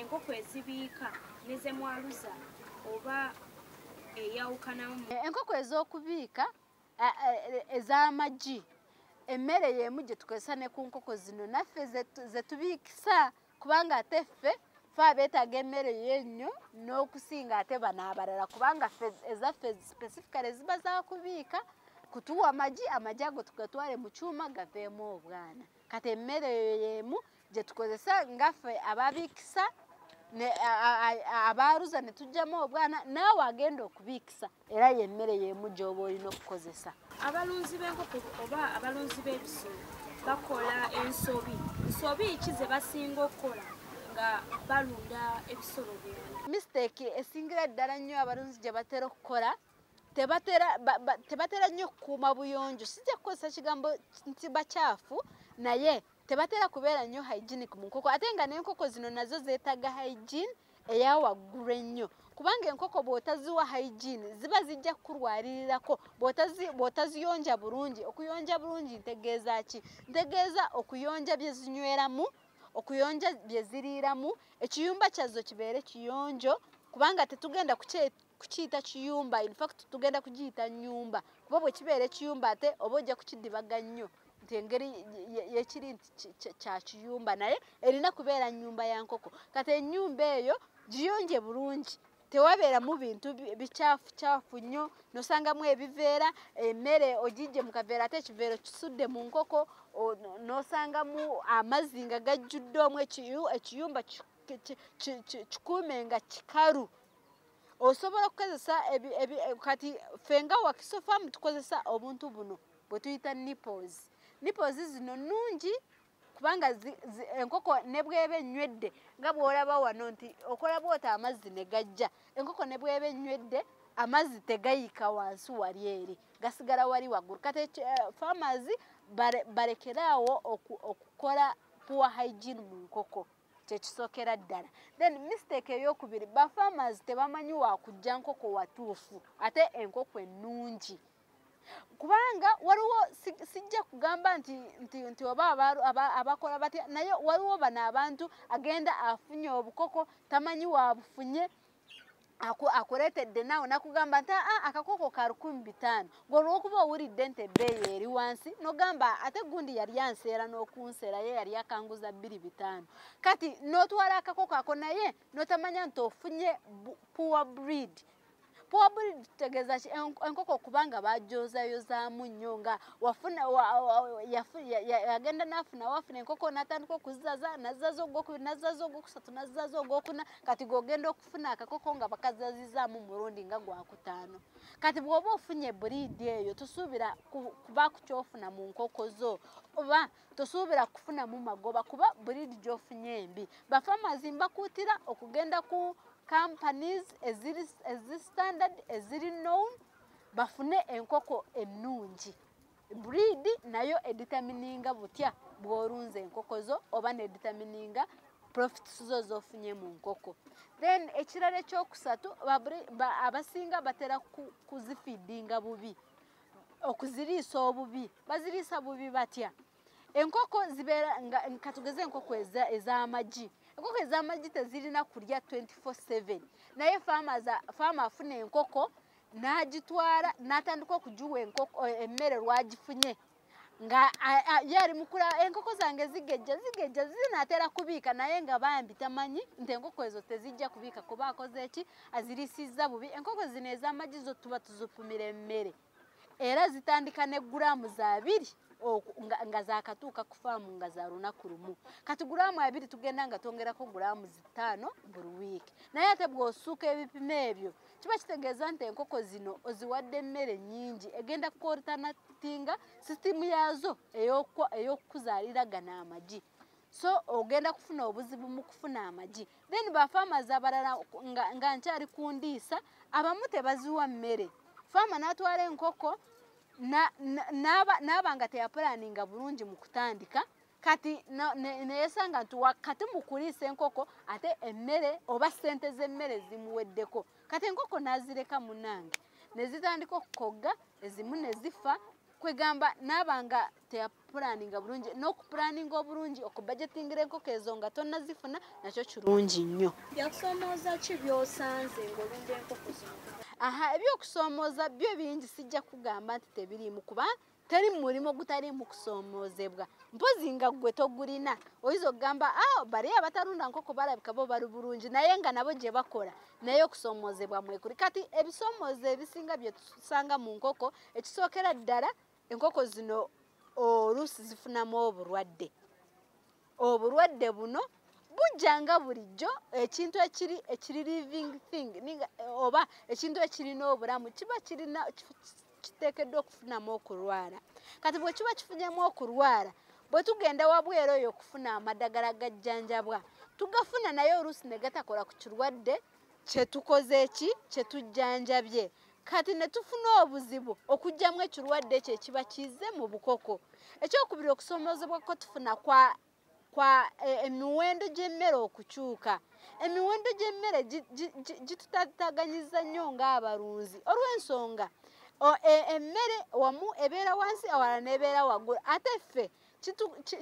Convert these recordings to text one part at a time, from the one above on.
Enkoko ezibiika ne ze mwaluza oba eyawukanamu? Enkoko ez'okubiika ez'amagi, emmere y'emu gye tukozesa ne ku nkoko zino naffe ze tubiikisa, kubanga ate ffe abeetaaga emmere y'ennyo n'okusinga ate bano abalala, kubanga ffe ezaffe specifically ziba zakubiika kutuwa amagi, amagi ago tugatwale mu kyuma gaveemu obwana. Kati emmere eyo y'emu gye tukozesa nga ffe ababiikisa abaaluza ne tugyamu obwana, naawe agenda okubiikisa era y'emmere y'emu gy'oba olina okukozesa. Abalunzi b'enkoko oba abalunzi b'ebisolo bakola ensobi, nsobi ki ze basinga okukola nga balunda ebisolo byabwe? Mistake esingira ddala nnyo abalunzi gye batera okukola, tebatera nnyo kukuuma buyonjo. Sijja kukozesa kigambo nti bakyafu, naye tebatera kubeera nnyo hygienic mu nkoko, ate nga n'enkoko zino nazo zeetaaga hygiene eya waggulu ennyo, kubanga enkoko bw'otaziwa hygiene ziba zijja kukulwalirirako bw'otaziyonja bulungi. Okuyonja bulungi ntegeeza ki? Ntegeeza okuyonja bye zinyweramu, okuyonja bye ziriiramu, ekiyumba kyazo kibeere kiyonjo, kubanga tetugenda kukiyita kiyumba, in fact tugenda kugiyita nnyumba, kuba bwe kibeera ekiyumba ate oba ojja kukidibaga nnyo nti engeri yekiri nti kya kiyumba, naye erina kubeera nnyumba ya nkoko. Kati ennyumba eyo giyonje bulungi, tewabeeramu bintu bikyafu nnyo, nosangamu ebiveera, emmere ogijje mu kaveera ate ekiveera kisudde mu nkoko, nosangamu amazzi nga gajjudde omwo, ekiyumba kikuume nga kikalu. Osobola okukozesa kati ffe nga Wakiso Farm tukozesa obuntu buno bwe tuyita nipples. Nipples zino nnungi kubanga enkoko ne bw'eba enywedde, nga bw'olaba wano nti okola bw'ota amazzi ne gajja, enkoko ne bw'eba enywedde amazzi tegayika wansi wali eri, gasigala wali waggulu. Kati farmers balekeraawo okukola poor hygiene mu nkoko, kyekisookera ddala. Then mistake eyokubiri, ba farmers tebamanyi wakujja nkoko watuufu ate enkoko ennungi, kubanga waliwo, sijja kugamba nti oba abakola batya, naye waliwo bano abantu agenda afunye obukoko tamanyi wabufunye, akuleetedde naawe nakugamba nti akakoko ka 1500, ng'olwokuba owulidde nti ebbeeyi eri wansi nogamba ate gundi yali anseera n'okunseera, ye yali akanguza 2500. Kati n'otwala akakoko ako naye n'otamanya nti ofunye poor breed. Poor breed tutegeeza ki? Enkoko kubanga bajozayozaamu nnyo, nga wafuna yagenda n'afuna wafuna enkoko n'atandika okuzizaza, n'azzaza ogwokubiri, n'azzaza ogwokusatu, n'azzaza ogwokuna, kati g'ogenda okufuna akakoko nga bakazazizaamu mulundi nga gwakutaano. Kati bw'oba ofunye breed eyo tosuubira kuba kukyofuna mu nkoko zo, oba tosuubira kufunamu magoba kuba breed gy'ofunye embi. Ba farmers mbakuutira okugenda ku companies eziri standard, eziri known, bafune enkoko ennungi. Breed nayo edetermininga butya bw'olunze enkoko zo, oba nedetermininga profits zo z'ofunye mu nkoko. Then ekirala ekyokusatu, abasinga batera kuzifeedinga bubi, okuziriisa obubi. Baziriisa bubi batya? Enkoko zibeera nga, katugeze enkoko ez'amagi, enkoko ez'amagi tezirina kulya 24/7, naye farmer afuna enkoko n'agitwala n'atandika okugiwa enkoko emmere lwagifunye, nga ye ali mukula enkoko zange zigejja zigejja zinaatera kubiika, naye nga bambi tamanyi nti enkoko ezo tezijja kubiika kuba akoze ki, aziriisizza bubi. Enkoko zino ez'amagi zo tuba tuzipimira emmere, era zitandika ne gulaamu za 2 nga zakatuuka ku faamu nga za lunaku lumu. Kati gulaamu 2 tugenda nga twongerako gulaamu 5 buli wiiki, naye ate bw'osuuka ebipimo ebyo kiba kitegeeza nti enkoko zino oziwadde emmere nnyingi, egenda kukontanatinga sisitimu yaazo ey'okuzaalira gano amagi, so ogenda kufuna obuzibu mu kufuna amagi. Then ba farmers abalala nga nkyali ku ndiisa, abamu tebaziwa mmere, farmer n'atwala enkoko n'aba nga teyapulaninga bulungi mu kutandika, kati neyesanga nti wakati mu kuliisa enkoko ate emmere oba ssente z'emmere zimuweddeko, kati enkoko n'azireka munnange ne zitandika okukogga, ezimu ne zifa. Kwegamba n'abanga teyapulaninga bulungi, n'okupulaninga obulungi okubudgetingira enkoko ezo nga tonnazifuna nakyo kirungi nnyo. Byakusoomooza ki by'osanze ng'olunda enkoko zino? Aha, ebyokusoomooza byo bingi, sijja kugamba nti tebiriimu kuba teri mulimu ogutaliimu kusoomoozebwa. Mpozi nga ggwe togulina, oyinza okugamba bali abatalunda nkoko balabika bo bali bulungi, naye nga nabo gye bakola naye okusoomoozebwa mwekuli. Kati ebisoomoozo ebisinga bye tusanga mu nkoko, ekisookera ddala enkoko zino oluusi zifunamu obulwadde. Obulwadde buno bujja nga bulijjo ekintu ekiri living thing ninga oba ekintu ekirina obulamu kiba kirina kiteekeddwa okufunamu okulwala. Kati bwe kiba kifunyemu okulwala, bwe tugenda wabweru oyo okufuna amadagala gajjanjabwa, tugafuna naye oluusi ne gatakola ku kirwadde kye tukoze ki kye tujjanjabye. Kati ne tufuna obuzibu okuggyamu ekirwadde ekyo ekiba kizze mu bukoko. Ekyokubiri okusoomoozebwa kwe tufuna kwa emiwendo gy'emmere okukyuka. Emiwendo gy'emmere gitutaataaganyizza nnyo ng'abalunzi olw'ensonga emmere wamu ebeera wansi awalala n'ebeera waggulu, ate ffe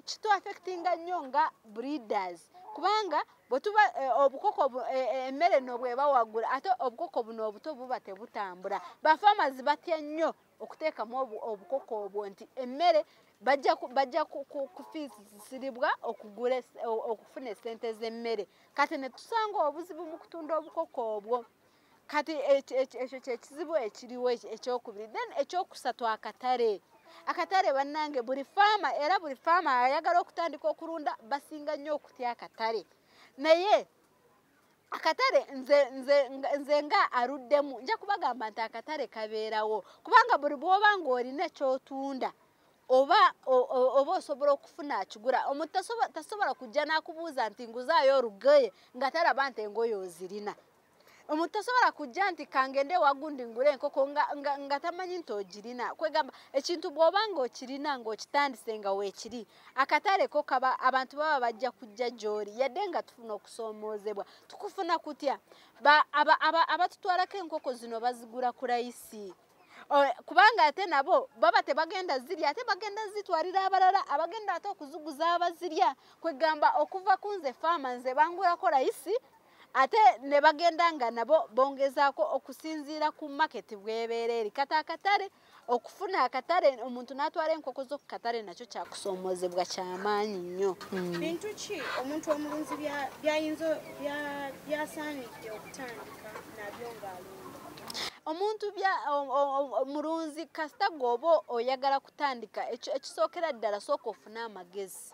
kituaffectinga nnyo nga breeders kubanga bwe tuba obukoko emmere no bweba waggulu ate obukoko buno obuto buba tebutambula. Bafarmers batya nnyo okuteekamu obukoko obwo nti emmere bajja kufiisiribwa okugula okufuna essente z'emmere. Kati ne tusanga obuzibu mu kutunda obukoko obwo. Kati ekyo kyekizibu ekiriwo ekyokubiri. Then ekyokusatu akatale. Akatale bannange buli faama, era buli faama ayagala okutandika okulunda basinga nnyo okutya akatale. Naye akatale nze nga aluddemu nja kubagamba nti akatale kabeerawo kubanga buli bw'oba ng'olina ky'otunda oba osobola okufuna akigula. Omuntu tasobola kujja n'akubuuza nti nguzaayo olugoye nga talaba nti engoye ozirina. Omuntu tasobola kujja nti kangende wagundi ngule enkoko nga tamanyi nti ogirina. Kwegamba ekintu bw'oba ng'okirina ng'okitandise nga weekiri, akatale ko kaba abantu baba bajja kujja gy'oli yadde nga tufuna okusoomoozebwa. Tukufuna kutya? Abatutwalako enkoko zino bazigula ku layisi. Kubanga ate nabo baba tebagenda zirya, ate bagenda zitwalira abalala abagenda ate okuziguza abazirya. Kwegamba okuva ku nze faama nze bangulako layisi, ate ne bagenda nga nabo bongezaako okusinziira ku market bw'ebeera eri. Kati akatale, okufuna akatale omuntu n'atwala enkoko zo ku katale nakyo kyakusoomoozebwa kyamaanyi nnyo. Bintu ki omuntu omulunzi byasaanidde okutandika nabyo ng'alunda? Omuntu omulunzi kasita gw'oba oyagala kutandika, ekisookera ddala sooka ofune amagezi.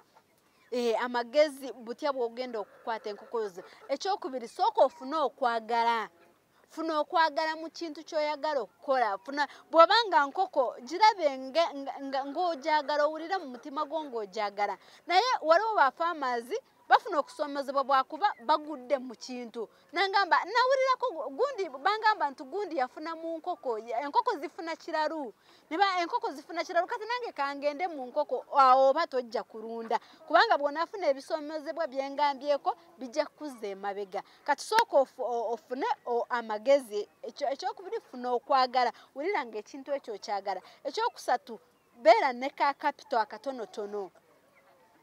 Amagezi butya bw'ogenda okukwata enkoko zo. Ekyokubiri sooka ofune okwagala. Funa okwagala mu kintu ky'oyagala okukola. Funa bw'oba nga nkoko girabe ng'ogyagala, owulira mu mutima gwo ng'ogyagala. Naye waliwo ba farmers bafuna okusomozebwa bwakuba bagudde mu kintu. Nangamba nawulirako gundi, bangamba nti gundi yafuna mu nkoko, enkoko zifuna kiralu. Neba enkoko zifuna kiralu, kati nange kangende mu nkoko, awo oba tojja kulunda. Kubanga bw'onaafuna ebisomozebwa bye ngambyeko bijja kukuzza emabega. Kati sooka ofune amagezi. Ekyokubiri funa okwagala, wulira ng'ekintu ekyo okyagala. Ekyokusatu beera ne ka kapito akatonotono.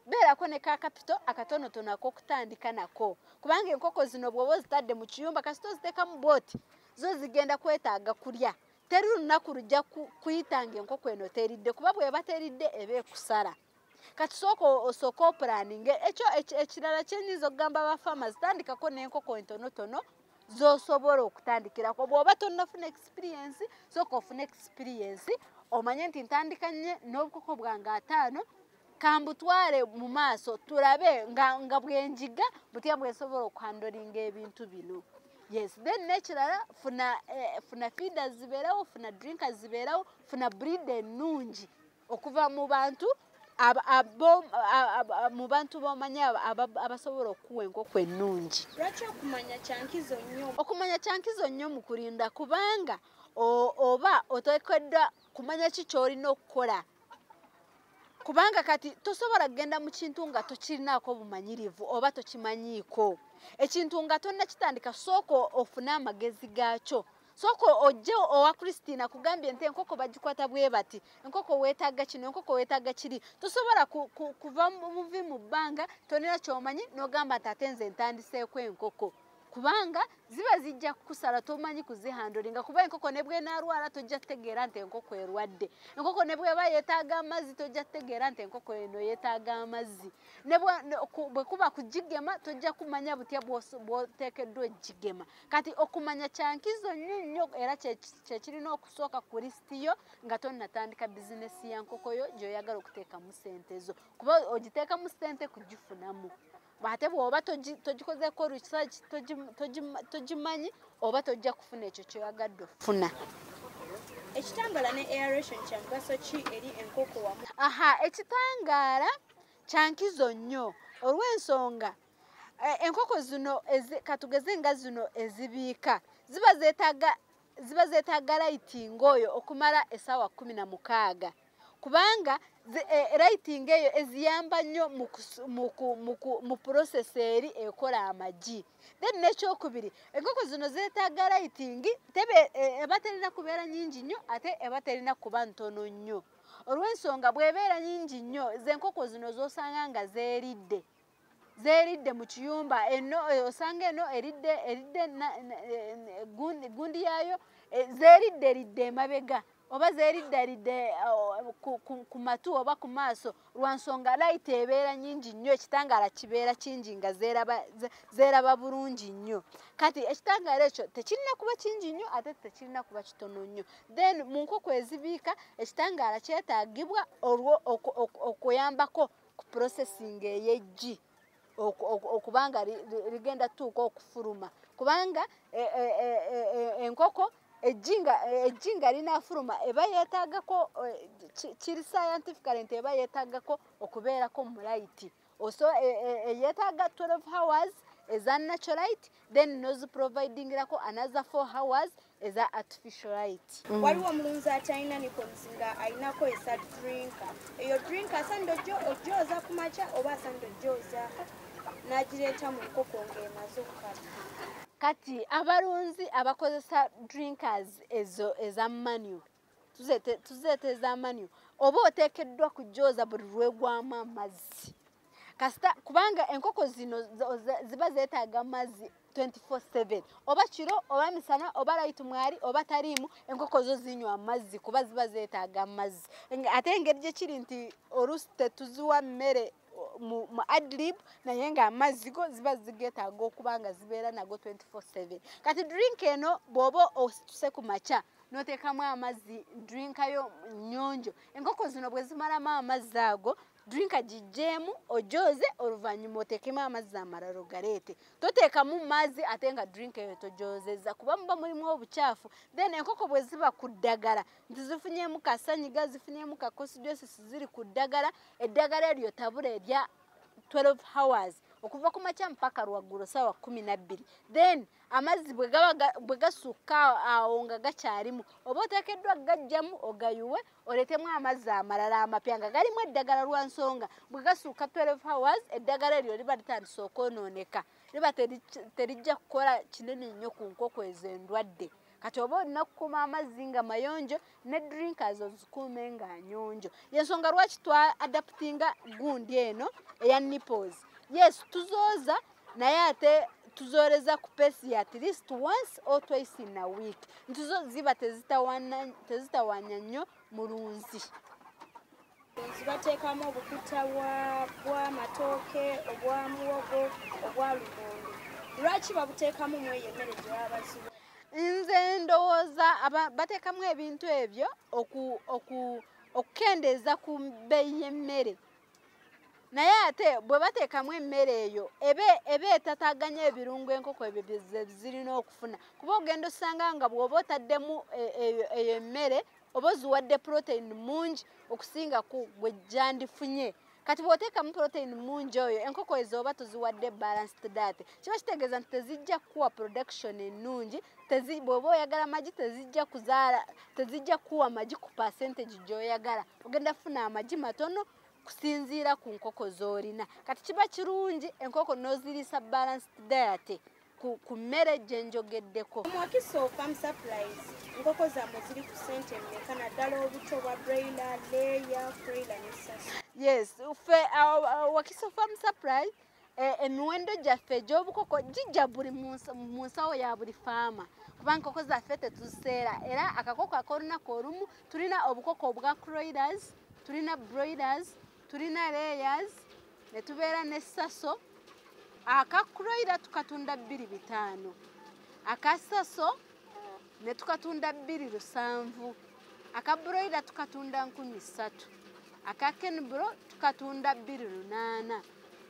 Beerako ne ka kapito akatonotono ak'okutandika nako. Kubanga enkoko zino bw'oba ozitadde mu kiyumba kasita oziteekamu bw'oti, zo zigenda kwetaaga kulya. Teri lunaku lujja kuyita ng'enkoko eno teridde, kuba bw'eba teridde eba ekusala. Kati sooka osooke opulaninge. Ekyo ekirala kye nnyinza okugamba ba farmers, tandikako n'enkoko entonotono z'osobola okutandikirako. Bw'oba tonnafuna experience, sooka ofune experience, omanye nti ntandika nnye n'obukoko bwange 5, kambutwale mu maaso tulabe nga bwenjiga butya bwensobola okuhandolinga ebintu bino. Yes, then n'ekirala funa feeders zibeerawo, funa drinkers zibeerawo, funa breed ennungi okuva mu bantu mu bantu b'omanyi abasobola okuwa enkoko ennungi. Lwaki okumanya kyankizo nnyo? Okumanya kyankizo nnyo mu kulinda kubanga oba oteekeddwa kumanya ki ky'olina okukola. Kubanga kati tosobola kugenda mu kintu nga tokirinaako bumanyirivu oba tokimanyiiko. Ekintu nga tonnakitandika sooka ofune amagezi gaakyo. Sooka ojje owa Christine akugambye nti enkoko bagikwata bwe bati, enkoko weetaaga kino, enkoko weetaaga kiri. Tosobola kuva buvi mu bbanga tonera ky'omanyi n'ogamba nti ate nze ntandiseeko enkoko, kubanga ziba zijja kukusala tomanyi kuzihandolinga. Kuba enkoko ne bw'enaalwala tojja kutegeera nti enkoko erwadde, enkoko ne bw'eba yeetaaga amazzi tojja kutegeera nti enkoko eno yeetaaga amazzi, ne bwe kuba kugigema tojja kumanya butya bw'oteekeddwa ogigema. Kati okumanya kya nkizo nnyo nnyo, era kye kirina okusooka ku lisiti yo nga tonnatandika bizinesi ya nkoko yo gy'oyagala okuteekamu ssente zo, kuba ogiteekamu ssente kugifunamu. Ate bw'oba togikozeeko research, togimanyi, oba tojja kufuna ekyo ky'oyagadde okufuna. Ekitangaala ne aeration kya mugaso ki eri enkoko wamu? Aha, ekitangaala kya nkizo nnyo olw'ensonga enkoko zino katugeze nga zino ezibiika ziba zeetaaga lighting oyo okumala essaawa 16, kubanga lighting eyo eziyamba nnyo mu process eri ekola amagi. Then n'ekyokubiri, enkoko zino zeetaaga lighting eba terina kubeera nnyingi nnyo ate eba terina kuba ntono nnyo, olw'ensonga bw'ebeera nnyingi nnyo ze enkoko zino z'osanga nga zeeridde mu kiyumba, eno osanga eno eridde gundi yaayo, zeeridde eridde emabega oba zeeridde ku matu oba ku maaso, lwa nsonga light ebeera nnyingi nnyo, ekitangaala kibeera kingi nga zeeraba bulungi nnyo. Kati ekitangaala ekyo tekirina kuba kingi nnyo ate tekirina kuba kitono nnyo. Then mu nkoko ezibiika ekitangaala kyetaagibwa olwo okuyambako ku processing ey'eggi okubanga ligenda tuuka okufuluma, kubanga enkoko eggi nga linaafuluma eba yeetaagako, kiri scientifically nti eba yeetaagako okubeerako mu light. So yeetaaga 12 hours eza natural light, then noziprovidingirako another 4 hours eza artificial light. Waliwo omulunzi atalina nipples nga ayinako esa drinker, eyo drinker asaanidde ojooza ku makya oba asaanidde ojooza n'agireeta mu nkoko ng'emaze okukala? Kati abalunzi abakozesa drinkers ezo eza manual, tuzeete eza manual, oba oteekeddwa kujooza buli lwegwamu amazzi kasita, kubanga enkoko zino ziba zeetaaga amazzi 24/7, oba kiro oba misana oba light mwali oba taliimu, enkoko zo zinywa amazzi kuba ziba zeetaaga amazzi. Ate engeri gye kiri nti oluusi tetuziwa mmere mu adlib, naye nga amazzi go ziba zigeetaaga okuba nga zibeera nago 24/7. Kati drink eno bw'oba osituse ku makya n'oteekamu amazzi, drinkayo nnyonjo, enkoko zino bwe zimalamu amazzi ago, drinka giggyemu ojooze, oluvannyuma oteekemu amazzi amalala ogaleete. Toteekamu mazzi ate nga drink eyo togyozezza, kuba muba mulimu obukyafu. Then enkoko bwe ziba ku ddagala nti zifunyemu kasanyiga, zifunyemu kakosidosis, ziri ku ddagala, eddagala eryo tabula erya 12 hours okuva ku makya mpaka lwaggulo ssaawa 12. Then amazzi bwe gasukka awo nga gakyalimu, oba oteekeddwa gajjamu ogayiwe oleetemu amazzi amalala amapya nga galimu eddagala, lwa nsonga bwe gasukka 12 hours eddagala eryo liba litandise okwonooneka, liba terijja kukola kinene nnyo ku nkoko ezo endwadde. Kati oba olina okukuuma amazzi nga mayonjo ne drinkers ozikuume nga nyonjo. Yensonga lwaki twa adaptinga gundi eno eya nipples. Yes, tuzooza naye ate tuzooleza ku pace ya at least once or twice in a week, nti zo ziba tezitawaanya nnyo mulunzi. Bateekamu obukuta bw'amatooke, obwa muwogo, obwa lumonde. Lwaki babuteekamu mu eyo emmere gye baba baziwa? Nze ndowooza bateekamu ebintu ebyo okukendeeza ku bbeeyi y'emmere, naye ate bwe bateekamu emmere eyo eba etataaganya ebirungo enkoko ebyo bye zirina okufuna, kuba ogenda osanga nga bw'oba otaddemu eyo emmere oba oziwadde protein mungi okusinga ku gwe gyandifunye. Kati bw'oteekamu protein mungi oyo, enkoko ezo oba toziwadde balanced diet, kiba kitegeeza nti tezijja kukuwa production ennungi. Bw'oba oyagala magi tezijja kuzaala, tezijja kukuwa magi ku percentage gy'oyagala, ogenda kufuna amagi matono kusinziira ku nkoko z'olina. Kati kiba kirungi enkoko n'oziriisa balanced diet. ku mmere gye njogeddeko. Wakiso Farm Supplies, enkoko zammwe ziri ku ssente mmeka, naddala obuto bwa broiler, layer, broiler ne saso? Yes, ffe Wakiso Farm Supply, emiwendo gyaffe egy'obukoko gijja buli mu nsawo ya buli faama, kuba enkoko zaffe tetuziseera. Era akakoko ak'olunaku olumu, tulina obukoko obwa broilers, tulina broilers, tulina layers, ne tubeera ne saso. Aka broiler tukatunda 2,500, aka saso ne tukatunda 2,700, aka broiler tukatunda 3,000, aka kenbro tukatunda 2,800,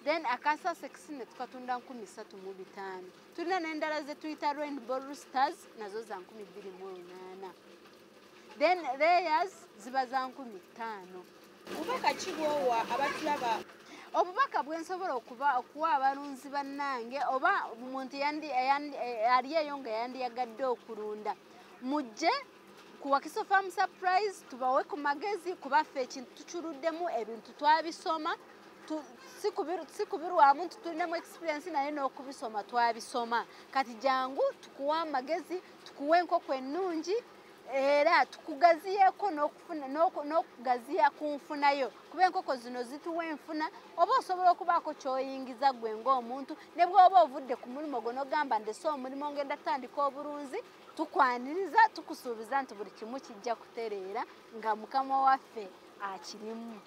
then aka Sussex ne tukatunda 3,500. Tulina n'endala ze tuyita rainbow roosters, nazo za 2,800. Then layers ziba za 5,000. Bubaka ki bw'owa abatulaba? Obubaka bwe nsobola okuwa abalunzi bannange, oba omuntu ali eyo nga yandiyagadde okulunda, mujje ku Wakiso Farm Supplies tubawe ku magezi, kuba ffe ekintu tukiruluddemu, ebintu twabisoma, si kubirwamu nti tulinamu experience, naye n'okubisoma twabisoma. Kati jangu tukuwe amagezi, tukuwe enkoko ennungi, era tukugaziyeeko n'okugaziya ku nfunayo, kuba enkoko zino zituwa enfuna. Oba osobola okubaako ky'oyingiza ggwe ng'omuntu, ne bw'oba ovudde ku mulimu gwo n'ogamba ndese omulimu ngenda tandika obulunzi, tukwaniriza, tukusuubiza nti buli kimu kijja kutereera nga Mukama waffe akirimu.